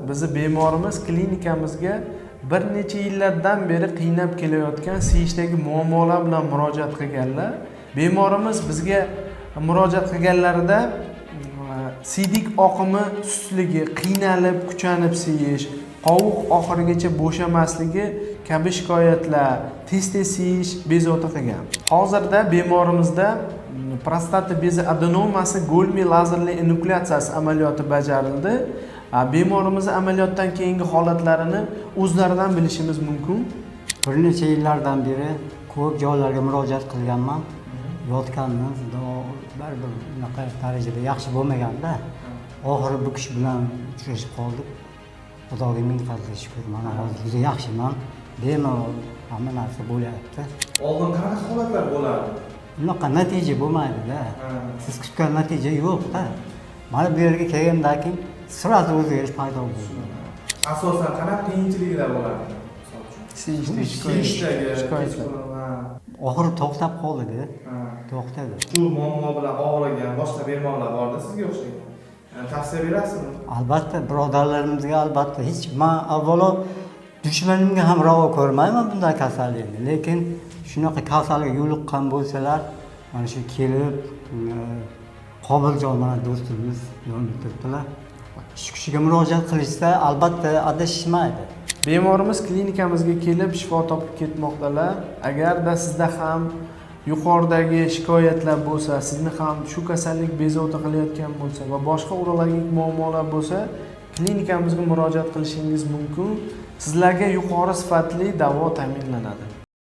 Bizni bemorimiz klinikamizga bir necha yillardan beri qiynab kelayotgan siyishdagi muammolar bilan murojaat qilganlar. Bemorimiz bizga murojaat qilganlarida siydik oqimi sustligi, qiynalib, kuchanib siyish, qovuq oxirigacha bo'shamasligi kabi shikoyatlar, tez-tez siyish bezovta qilgan. Hozirda bemorimizda prostata bezi adenomasi golmi lazerli enukleatsiyasi amaliyoti bajarildi. Bemorimizni amaliyotdan keyingi holatlarini o'zlaridan bilishimiz mumkin. Bir necha yillardan beri ko'p joylarga murojaat qilganman. Yotganmiz, baribir unaqa darajada yaxshi bo'lmaganda, oxiri bu kishi bilan uchrashib qoldik. Xudoga ming qatla shukur, mana hozir juda yaxshiman, bemalol hamma narsa bo'lyapti. Oldin qanaqa holatlar bo'lardi? Unaqa natija bo'lmaydida, siz kutgan natija yo'qda. Mana bu yerga kelgandan keyin сразу o'zgarish paydo bo'ldi. Asosan qanaqa qiyinchiliklar bo'lardi, misol uchun? Siyishdagi Siyishdagi shikoyatlar. Oxiri to'xtab qoldida, to'xtadi. Shu muammo bilan og'rigan boshqa bemorlar borda sizga o'xshagan. Yani tavsiya berasizmi? Albatta, birodarlarimizga albatta. Hech man avvalo dushmanimga ham ravo ko'rmayman bunday kasallikni, lekin shunaqa kasalga yo'liqqan bo'lsalar, mana shu kelib, Qobiljon mana do'stimiz yonida turibdilar, shu kishiga murojaat qilishsa, albatta adashishmaydi. Bemorimiz klinikamizga kelib shifo topib ketmoqdalar. Agarda sizda ham yuqoridagi shikoyatlar bo'lsa, sizni ham shu kasallik bezovta qilayotgan bo'lsa va boshqa urologik muammolar bo'lsa, klinikamizga murojaat qilishingiz mumkin. Sizlarga yuqori sifatli davo ta'minlanadi.